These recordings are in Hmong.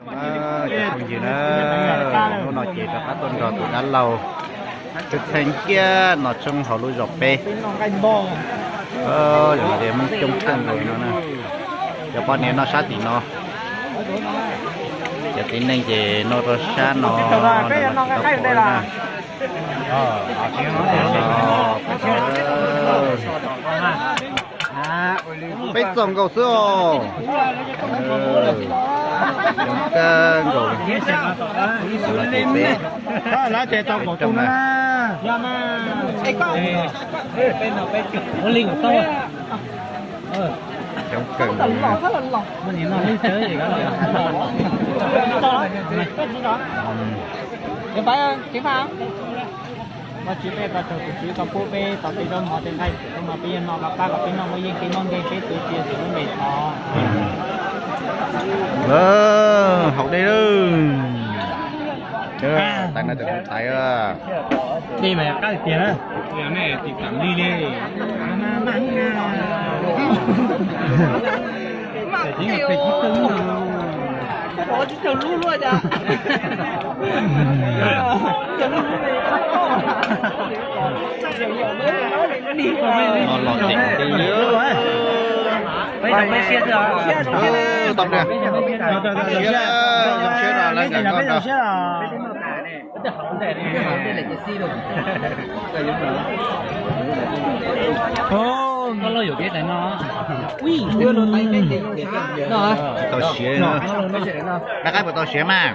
Cov phooj ywg na, hnub no ces rov qab tuaj nrog tus dab laug Txheej Kiab no tshoob hauv lub zos peb. Cov no ces Hmoob coob kawg nkaus no na. Cov poj niam noj sab tim no, cov txiv neej ces noj rau sab no, tsis tau pom na. Peb txog nkaus xwb os. Coob kawg nkaus. Peb, peb, coob kawg nkaus. Vajtswv peb, koj tsaug tus Tswv koj pub peb tau tej zaub mov tej nqaij, zaub mov peb yeej noj, koj pab kom peb noj muaj yeej, peb noj nkeeg peb tu cia tus lub npe thov. Haus dej lawm. Tais no tais, dej mas qab tiag na. Tis tam li li. Los tseem ti li. Tau, siab, zoo siab. Tsis tau siav no. Dab qaib puas tau siav mas?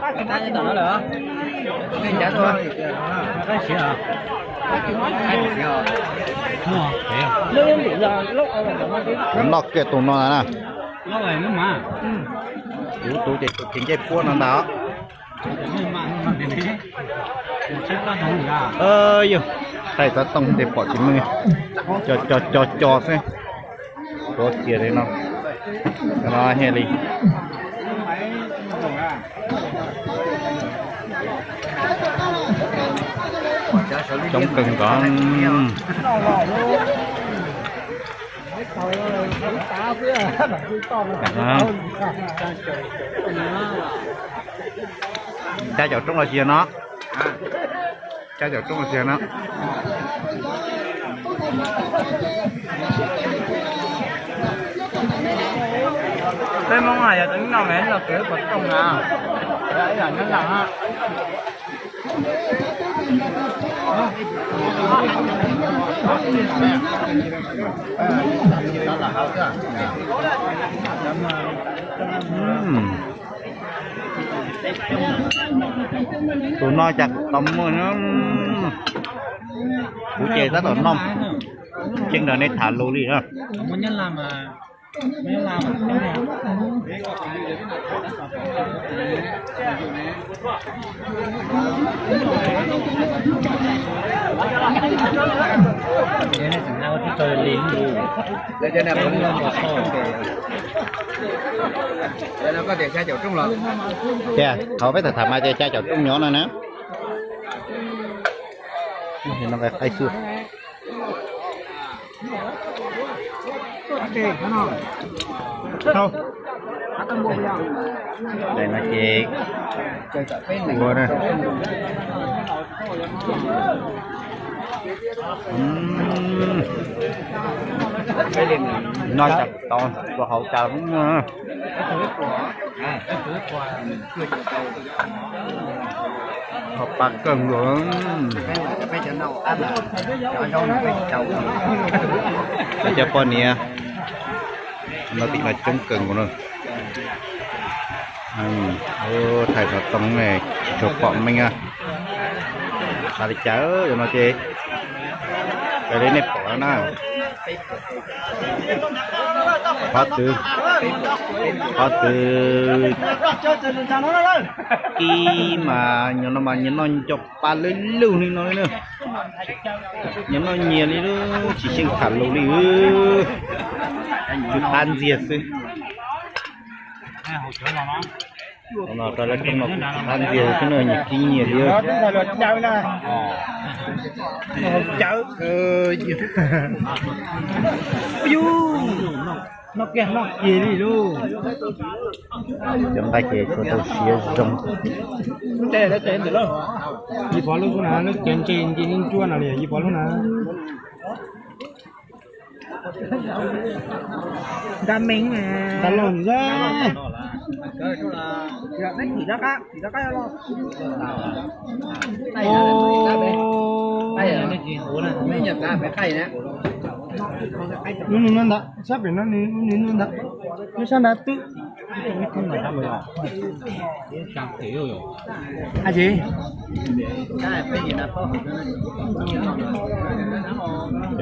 Kuv noj kiag tus no na. Kuv tus ces tus cev ncej puab no ntag. Yog thaij xov tooj ces pom tsis meej, co co co xwb. Tuav kiag li no, no he li. Coob kawg nkaus. Cab caum roob los tsis yog no. Cab caum roob los tsis yog no. Peb Hmoob hais yog tus no mas los kwv puas tooj na, ib yam nyob Nplog. Tus no cas kuv tau muaj, kuv ces tab tom noj, tseeb nrog nej tham lus li na. Tias thaum peb tham tham mas tias cab caum roob nyob no na. No qaib xwb. Ces ua na. No cas tau tua hauv cas. Ho pa kawg nkaus. Cov poj niam no tim no coob kawg nkaus na. Thaij xov tooj tsis tshua pom meej. Xav li cas no ces raws li nej pom na. Qhov twg, qhov twg kib mas nyob no mas nyias noj nco pa lwj lwj li no li na. Nyias noj nyias li lub tsis xyeej tham lus li. Tsuas qab ntxiag xwb. No rau lawv rooj no kuv tsis thab ntxiag xwb na, nyias khib nyias li. Cov nqaij ces tshuav tau siav zoo. Yim pov lub xub na, lub cev ntse ntse ntsuab no li yim pov lub na. Nta meej, nta loj ntag. Lub nws no ntag, sab pem no nws lub nws no ntag, lub sab nrad twb.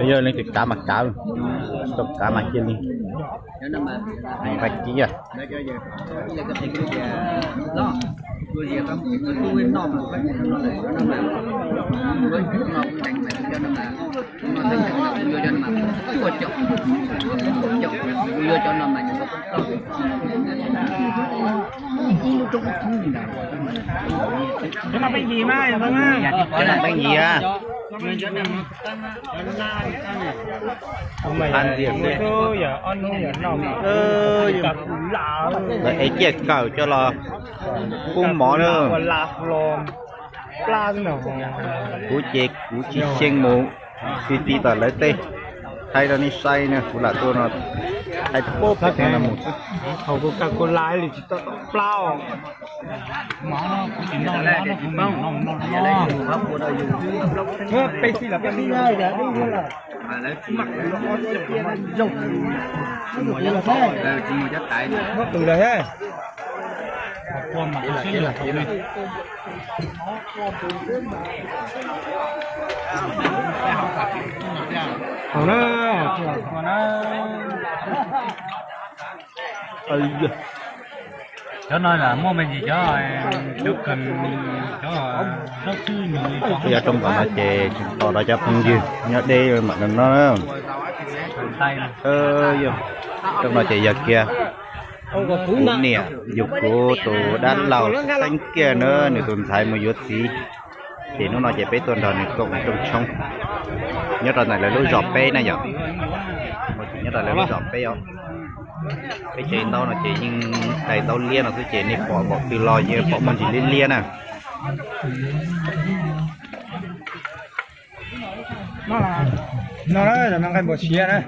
Yog leej twg kav mas kav, tsis tau kav mas cia li. Nqa ci. Cov no peb yim a. Lawv ev ciaj kawm coj los pub mov na. Kuv ces kuv tsis xyeej mus, tiv tiv tom lawv tej, thaij rau nej saib na, kuv lam tuaj no, thaij pub pub no mus xwb. Thaum kuv kawm kuv lam li tsis tau tom plab. Peb xij los peb xij. Muab qws lawm thiab. Haus na. Cov no muaj me ntsis cov, cov kawg, cov zaub xwb. Yog rooj tom no ces tseem tos rau cov phooj ywg nyob deb mam no no. Rooj no ces yog kiag kuv niam yug kuv tus dab laug xeeb kiag na, nws tus ntxhais mus yuav txiv. Ces hnub no ces peb tuaj nrog nws koom rooj tshoob nyob rau ntawm lawv lub zos peb na yom. Nyob rau lawv lub zos peb os. Peb cov ntaub no ces yeej dai ntaub liab no xwb ces nej pom npaum twg los yeej pom muaj ntsis liab liab na. No na, nqaij npua siav na.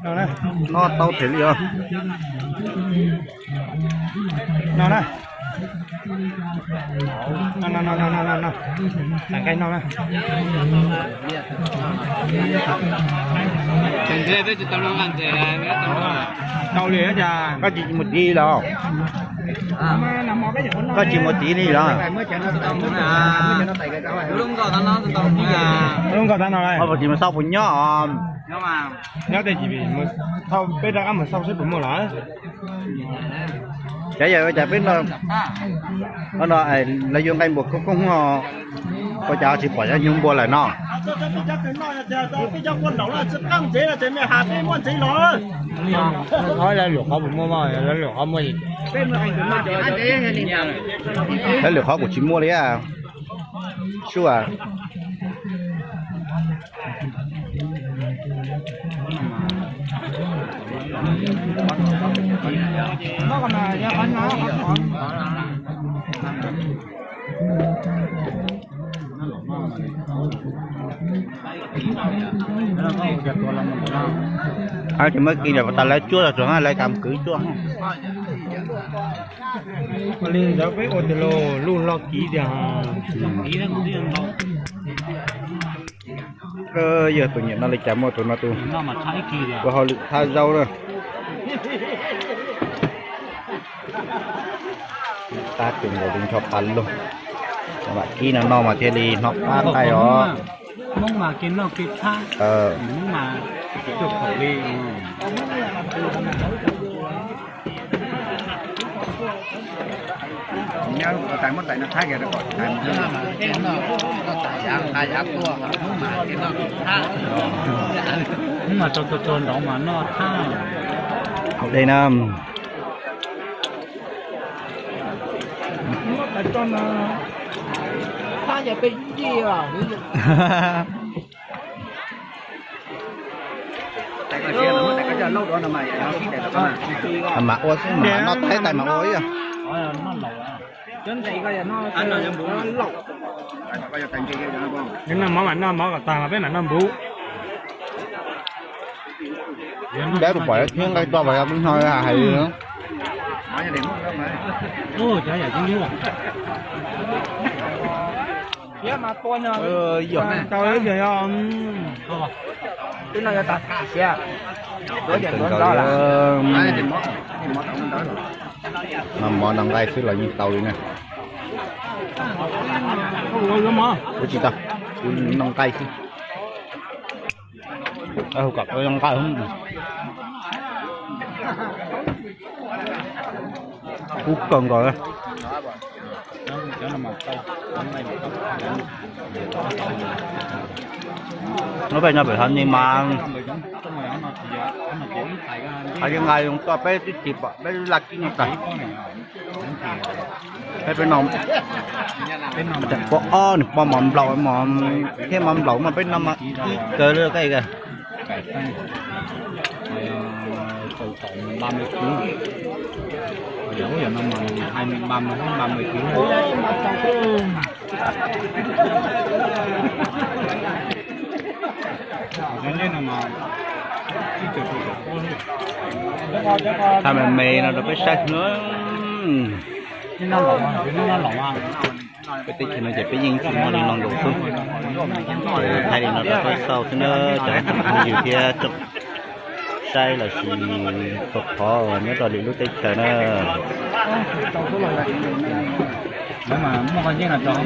No na. No tau thiaj li os. No na. No no no no no no. Nqaij no na. Tau li cas koj tsis mus tiv los? Koj tsis mus tiv li los? Lub nkoj tab no, koj puas tsis mus xauj puas nyob? Nyob tej, tsis mus xauj, peb rov qab mus xauj seb puas muaj lawm. Cas yog ua cas peb no, no lawv yuav nqaij npua koob koob os, ua cas ho tsis pom cov hnyuv npua lawm no? Lawv lwm qhov puas muaj, lawv lwm qhov muaj. Lawv lwm qhov kuv tsis muaj li. Sua. Ces muab kiag tas lawv cuab los tsuas lawv kam kwv cuab. Li ntawd peb ua tiag lauj, lub hlob kiv tiag. Yog tus niam no li cas muaj tus no tus ua hauj lwm thab zaub na. Tab tus nkaus li nrho pas lug, mam kib no no mas thiaj li hnov qab nqaij os. Hauv dej na. Mas ua xwb mas noj thaib tais mas ua ib yog. Noj mov mas noj mov kom tag mas peb mam noj npum. Dab rau pom thiab nqaij toj pas yog peb no hais li. Noj mov noj nqaij xwb los yeej tau li na. Kuv tsis tau, kuv noj nqaij xwb. Hauv kom noj nqaij, kub kawg nkaus. Lub peb no pem hov ni mas hais li nqaij zoo tuaj peb twb tsis pom peb laj kib no tag. Peb peb no tseem pom ob nws pom mov nplaum thiab mov nplaum mas peb no mas ib kawg li koj. Tha me me no rau peb saib xwb. Peb teb chaws no ces peb yeej tsis muaj li no nkaus xwb. Thaij li no rau peb xauj xwb na, cov phooj ywg thiab tsoom saib los sis txhua qhov uas nyob rau lwm lub teb chaws na. Muaj qhov yeej los rau hauv